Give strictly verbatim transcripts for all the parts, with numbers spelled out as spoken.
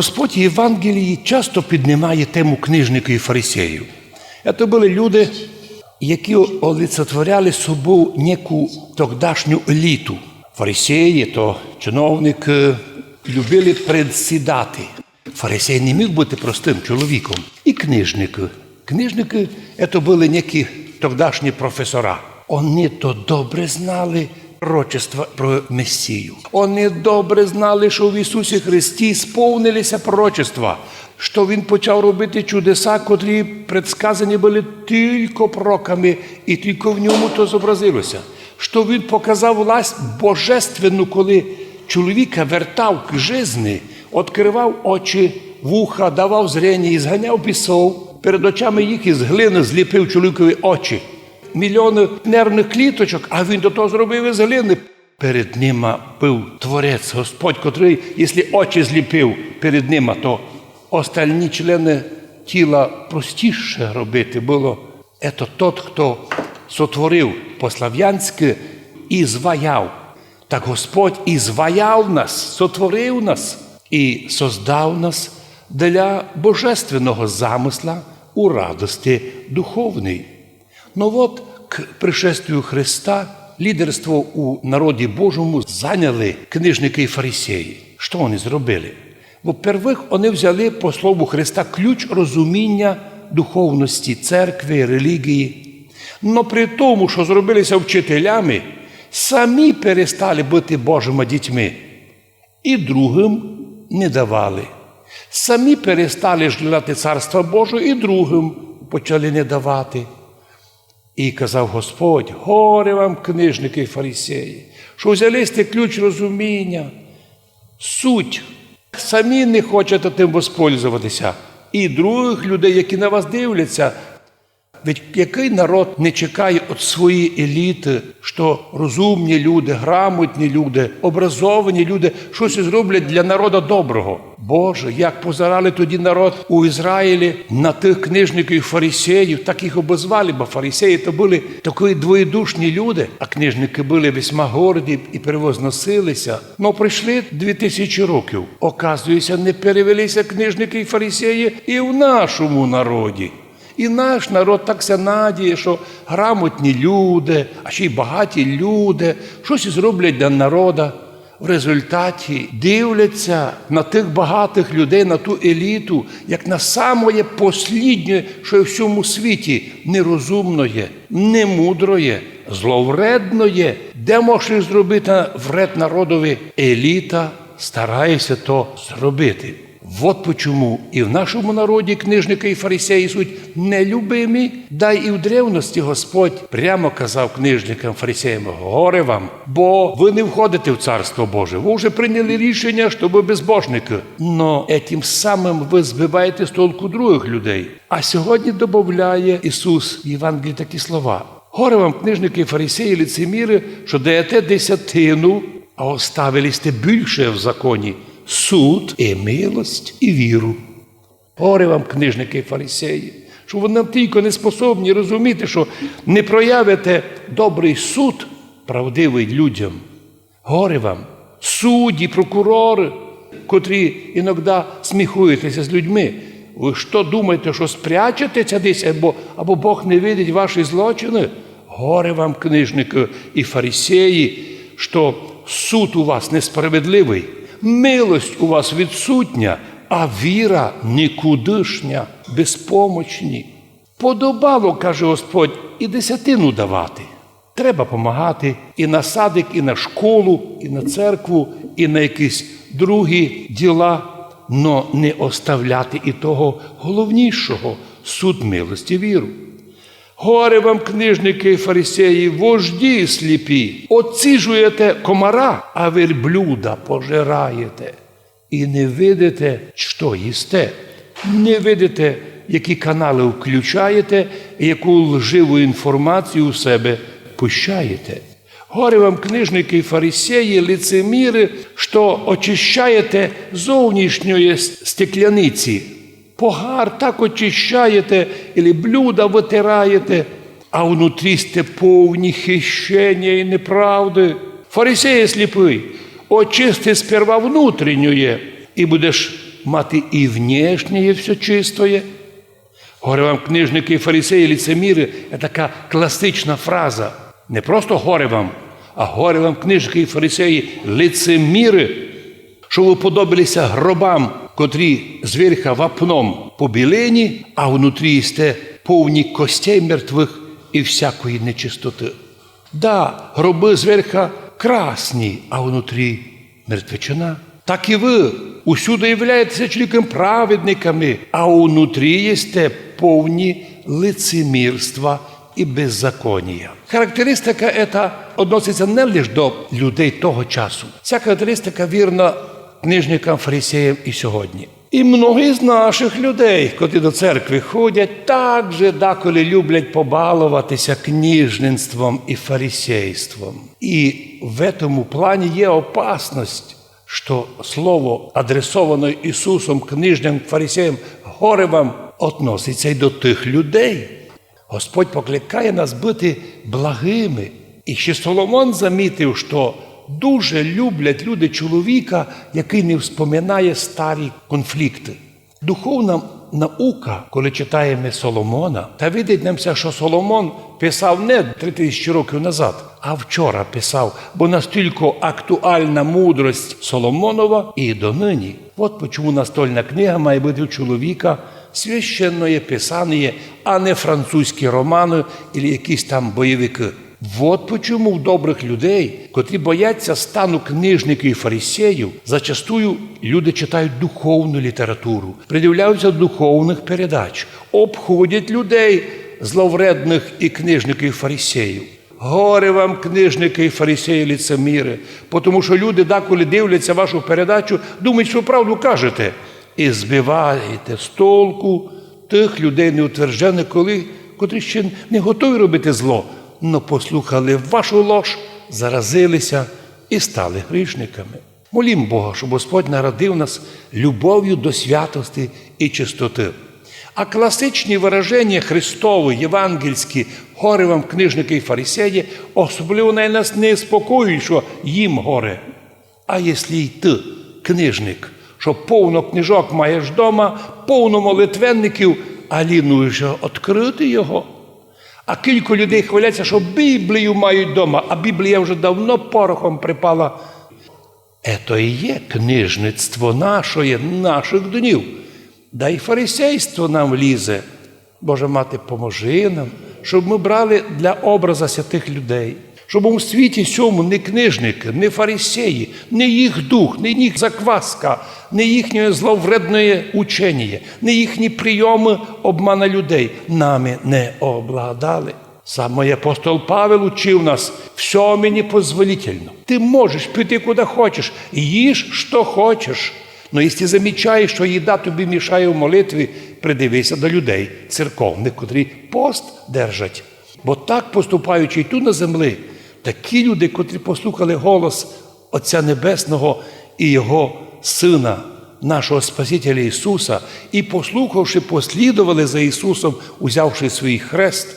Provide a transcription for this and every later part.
Господь в Євангелії часто піднімає тему книжників і фарисеїв. Це були люди, які олицетворяли собою неку тогдашню еліту. Фарисеї, то чиновники, любили предсідати. Фарисей не міг бути простим чоловіком. І книжники. Книжники — це були некі тогдашні професора. Вони то добре знали пророчества про Месію. Вони добре знали, що в Ісусі Христі сповнилися пророчества, що Він почав робити чудеса, котрі предсказані були тілько пророками, і тілько в ньому то зобразилося, що Він показав власть божественну, коли чоловіка вертав к жизни, відкривав очі, вуха, давав зрення і зганяв бісов, перед очами їх із глини зліпив чоловікові очі. Мільйони нервних кліточок, а він до того зробив із глини. Перед нима був Творець, Господь, котрий, якщо очі зліпив перед нима, то остальні члени тіла простіше робити було. Ето тот, хто сотворив по-славянськи, изваяв. Так Господь изваяв нас, сотворив нас і создав нас для божественного замысла у радости духовній. Но от, к пришествию Христа лідерство у народі Божому зайняли книжники і фарисеї. Що вони зробили? Во-первых, вони взяли по слову Христа ключ розуміння духовності, церкви, релігії. Но при тому, що зробилися вчителями, самі перестали бути Божими дітьми і другим не давали. Самі перестали ждати Царства Божого і другим почали не давати. І казав Господь: «Горе вам, книжники і фарисеї, що взяли сте ключ розуміння, суть. Самі не хочете тим воспользоватися. І других людей, які на вас дивляться». Ведь який народ не чекає від своєї еліти, що розумні люди, грамотні люди, образовані люди щось зроблять для народу доброго? Боже, як позирали тоді народ у Ізраїлі на тих книжників і фарисеїв, так їх обозвали, бо фарисеї то були такі двоєдушні люди, а книжники були весьма горді і превозносилися. Но пройшли дві тисячі років. Оказується, не перевелися книжники і фарисеї і в нашому народі. І наш народ так ся надіє, що грамотні люди, а ще й багаті люди, щось зроблять для народа. В результаті дивляться на тих багатих людей, на ту еліту, як на самоє посліднє, що є в всьому світі: нерозумноє, немудроє, зловредноє. Де можеш зробити вред народові? Еліта старається то зробити. Вот почому і в нашому народі книжники і фарисеї суть нелюбимі, да й і в древности Господь прямо казав книжникам, фарисеям: «Горе вам, бо ви не входите в Царство Боже. Ви вже прийняли рішення, що ви безбожники. Но етим самим ви збиваєте з толку других людей». А сьогодні добавляє Ісус в Євангелії такі слова: «Горе вам, книжники і фарисеї, лицеміри, що даєте десятину, а оставили сте більше в законі: суд і милость і віру». Горе вам, книжники і фарисеї, що ви нам тільки не способні розуміти, що не проявите добрий суд правдивий людям. Горе вам, судді, прокурори, котрі іноді сміхуєтеся з людьми. Ви що думаєте, що спрячетеся десь, або, або Бог не видить ваші злочини? Горе вам, книжники і фарисеї, що суд у вас несправедливий, милость у вас відсутня, а віра нікудишня, безпомочні. Подобало, каже Господь, і десятину давати. Треба помагати і на садик, і на школу, і на церкву, і на якісь другі діла, но не оставляти і того головнішого — суд, милость і віру. Горе вам, книжники і фарисеї, вожді сліпі! Оціжуєте комара, а верблюда пожираєте. І не видите, що їсте. Не видите, які канали включаєте і яку лживу інформацію у себе пущаєте. Горе вам, книжники і фарисеї, лицеміри, що очищаєте зовнішньої с-, стекляниці. Погар так очищаєте, или блюда вытираєте, а внутрі сте повні хищення і неправды. Фарисеї сліпый, очисти сперва внутрішнє, і будеш мати і внешнє всьо чистоє. Горе вам, книжникы і фарисеї, лицеміры, це така класична фраза. Не просто горе вам, а горе вам, книжникы і фарисеї, лицеміры, што вы уподобили ся гробам, котрі зверха вапном побілені, а внутрі сте повні костей мертвых і всякої нечистоты. Да, гробы зверха красні, а внутрі мертвечина. Так і вы усюды являєте ся чоловіком праведниками, а внутрі єсте повні лицемірства і беззаконія. Характеристика ета односить ся не лише до людей того часу. Ця характеристика вірна книжникам, фарисеям і сьогодні. І многі з наших людей, котрі до церкви ходять, також деколи люблять побаловати ся книжництвом і фарисейством. І в этому плані є опасность, што слово, адресоване Ісусом книжникам, фарисеям, горе вам, относить ся й до тых людей. Господь покликає нас быти благыми. І ще Соломон замітив, што дуже люблять люди чоловіка, якый не вспоминає старі конфлікты. Духовна наука, коли читаєме Соломона, та видить нам ся, што Соломон писав не три тисячі років назад, а вчора писав, бо настілько актуальна мудрость Соломонова і донині. Вот почому настольна книга має быти у чоловіка священноє писаніє, а не французькі романы или якісь там бойовикы. Вот почому в добрых людей, котрі боять ся стану книжників і фарисеїв, зачастую люди читають духовну літературу, придивляють ся до духовных передач, обходять людей зловредных і книжників і фарисеїв. Горе вам, книжникы і фарисеї, лицеміры, потому што люди деколи дивлять ся вашу передачу, думають, што правду кажете, і збиваєте з толку тых людей неутвердженых, коли, котрі ще не готові робити зло, но послухали вашу лож, заразили ся і стали грішниками. Молім Бога, щоб Господь народив нас любов'ю до святости і чистоты. А класичні выраженя Христовы, євангельські, горе вам, книжникы і фарисеї, особливо най нас не спокоюють, што їм горе. А если й ты книжник, што повно книжок маєш дома, повно молитвенників, а лінуєш ся открыти його? А кілько людей хвалять ся, што Біблію мають дома, а Біблія вже давно порохом припала. Ето і є книжництво нашоє, нашых днів. Да й фарисейство нам лізе. Божа Мати, поможи нам, щоб мы брали для образа святых людей. Щоб у світі сьому не книжникы, не фарисеї, не їх дух, не їх закваска, не їхнє зловредне ученіє, не їхні прийомы обмана людей нами не обладали. Сам апостол Павел учив нас: «Всьо мені позволительно». Ты можеш піти куды хочеш, їж, што хочеш. Но если замічаєш, што їда тобі мішає в молитві, придиви ся до людей церковных, котрі пост держать. Бо так поступаючи й ту на землі, такі люди, котрі послухали голос Отця Небесного і Його Сына, нашого Спасителя Ісуса, і, послухавши, послідовали за Ісусом, узявши свій хрест,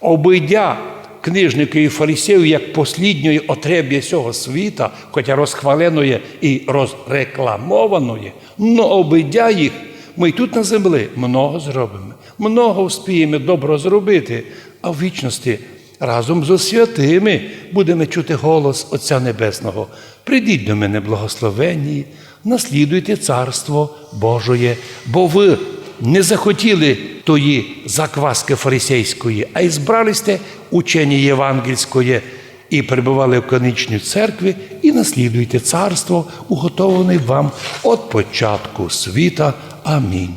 обыдя книжників і фарисеїв як посліднє отребя сього світа, хотя розхваленоє і розрекламоване, но обыдя їх, мы й тут на землі много зробиме, много вспієме добро зробити, а в вічности разом зо святыми будеме чути голос Отця Небесного: «Придіть до мене, благословенні, наслідуйте царство Божоє, бо вы не захотіли тої закваскы фарисейської, а избрали сте ученіє євангельськоє і перебывали в канонічній церкви, і наслідуйте царство, уготовлене вам от початку світа. Амінь».